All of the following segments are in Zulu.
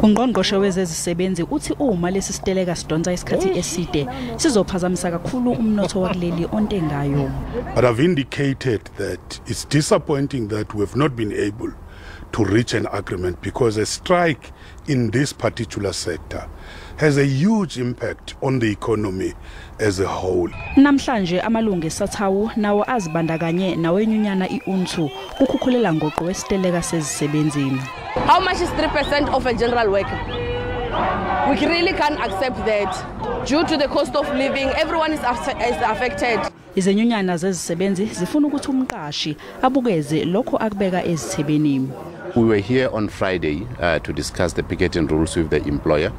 Ungqongqoshe wezezisebenzi uthi uma lesi siteleka sidonsa isikhathi eside sizophazamisa kakhulu umnotho wakuleli ontengayo. But I've indicated that it's disappointing that we've not been able to reach an agreement because a strike in this particular sector has a huge impact on the economy as a whole. Namhlanje amalungu eSATAWU nawo azibandakanye nawenyunyana iUNTU kukhukhulela ngoqo wesiteleka sezisebenzini. How much is 3% of a general worker? We really can't accept that. Due to the cost of living, everyone is affected. Izinyunyana zezisebenzi zifuna ukuthi umqashi abukeze lokho akubeka ezithebeni. We were here on Friday to discuss the picketing rules with the employer,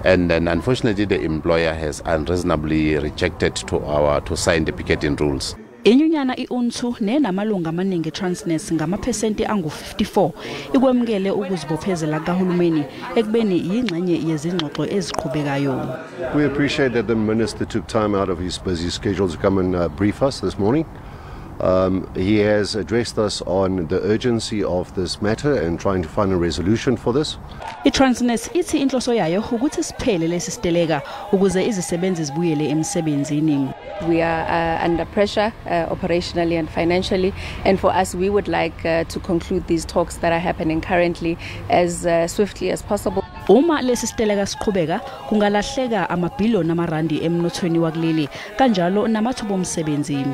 and then unfortunately the employer has unreasonably rejected to sign the picketing rules. Inyunyana iUNTU nenamalungu amaningi eTransnet ngamaphesenti angu-54 ikwemukele ukuzibophezela kahulumeni ekubeni yingxenye yezingxoxo eziqhubekayo. We appreciate that the minister took time out of his busy schedule to come and brief us this morning. He has addressed us on the urgency of this matter and trying to find a resolution for this. I-Transnet ithi inhloso yayo ukuthi siphele lesi siteleka ukuze izisebenzi zibuyele emsebenzini. We are under pressure operationally and financially, and for us we would like to conclude these talks that are happening currently as swiftly as possible. Uma lesi siteleka siqhubeka kungalahleka amabhiliyoni amarandi emnothweni wakuleli kanjalo namathuba omsebenzi.